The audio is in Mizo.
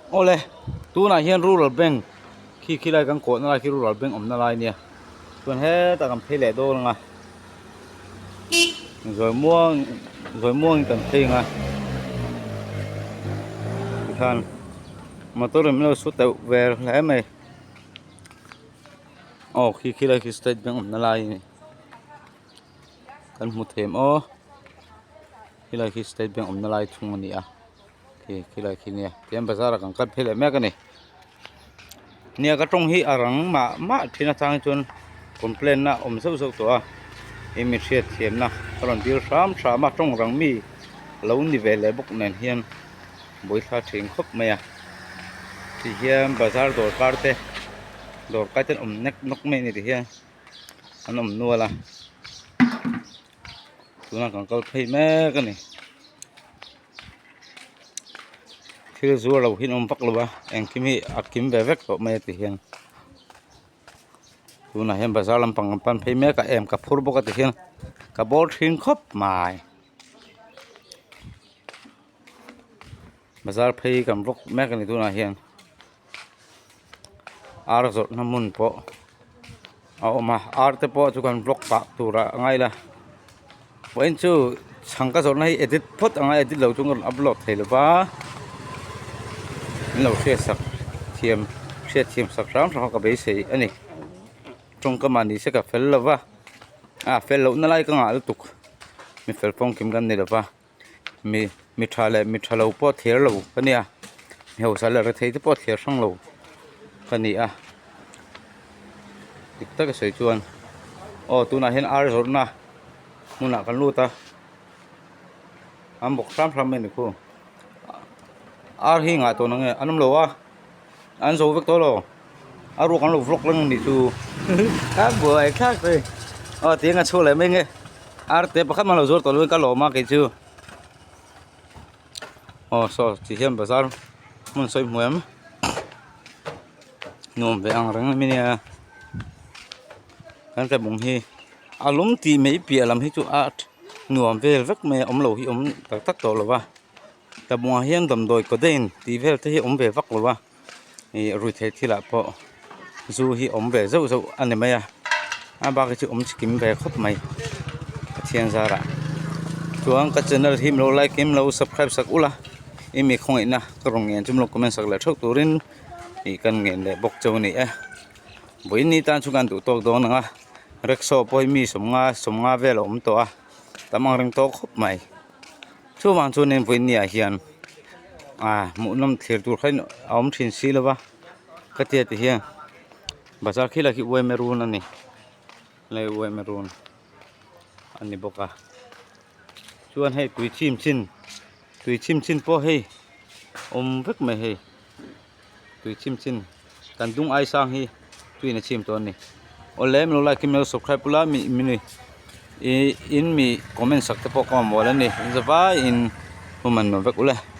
Awle tunah hian rural bank khi khi lai kan kawhna lai khi rural bank awmna lai ania chuan hetah kan phei leh dawn ang a zawi muang zawi muangin kan phei ang a tikhan motor in min lo su teuh ve hle mai aw khi khi lai khi state bank awmna lai a ni kan hmu thei em aw khilai khi state bank awmna lai thung a ni a. Khi khilai khi nia tihian bazar ah kan kal phei leh mek a ni nia ka tawng hi a rang mah mah thin atang hi chuan complaint na awm zeuh zeuh tawh a eng mi hriat thiam na ka rawn dil hram hram a tawng rang mi lo ni ve leh bawk nen hian buaithla thin khawp mai a ti hian bazar dawr kar te dawr kai te an awm nek nawk mai a ni ti hian an awm nual a tunah kan kal phei mek a ni. Thil zuar lo hi an awm vak lo a engkim hi a kim ve vek tawh mai a ti hian tunah hian bazar lampang an pan phei mek a em ka phur bawk a ti hian ka bawr thin khawp mai bazar phei kan vawk mek a ni tunah hian. Ar zawrhna hmun pawh a awm a ar te pawh chu kan vlog pah tur ah a ngai la vawiin chu chhang ka zawrhna hi edit phawt ang a edit lo chu ka rawn upload thei lo va min lo hriat sak thiam hriat thiam sak hram hram a ka beisei a ni tawngkam ah ni se ka fel lo va a fel loh na lai ka ngah lutuk mi fel fawngkim kan ni lo va. Mi mi tha leh mi tha lo pawh thler lo ka nia mi hausa leh rethei te pawh thler hrang lo ka ni a dik taka sawi chuan aw tunah hian ar zawrhna hmunah kan lut a an bawk hram hram mai a ni khu ar hi ngah tawh nange an awm lo a an zo vek tawh lo a ruak an lo vlog reng a nih chu a buai thlak mai aw tiang a chhuak leh mai nge. Ar te pakhat mah lo zuar tawh lovin ka lawm a kei chu aw saw ti hian bazar hmun sawi hmu em nuam ve ang reng mai nia kan tlabung hi a lum tih mai piah lam hi chu a nuam vel vek mai a awm lo hi awm tak tak tawh lo va tlabungah hian damdawi codeine tih vel te hi awm ve vak lo va. Ih ruihtheih thil ah pawh zu hi awm ve zeuh zeuh a ni mai a a bak hi chu awm chikim ve khawp mai Pathian zarah chuan ka channel hi milo like in milo subscribe sak ula i mi khawngaihna ka rawn ngen chu milo comment sak leh theuh turin ih kan ngen leh bawk cheu a ni e vawiin ni tan chu kan duh tawk dawn ang a rickshaw pawh hi mi sawmnga sawmnga vel a awm tawh a tam ang reng tawk khawp mai. Chuvang chuanin vawinia hian ah hmuhnawm thlir tur kha a awm thin si lova ka tia ti hian bazar khi lah khi uaime run a ni hei uaime run a ni bawk a chuan hei tui chim chin tui chim chin pawh hei awm vek mai hei tui chim chin kan dung ai sang hi tuiin a chim tawh a ni awle min lo like in min lo subscribe ula mi mi ih in mi comment sak te pawh ka mamawh a ni zavaiin hun man nuam vek ule.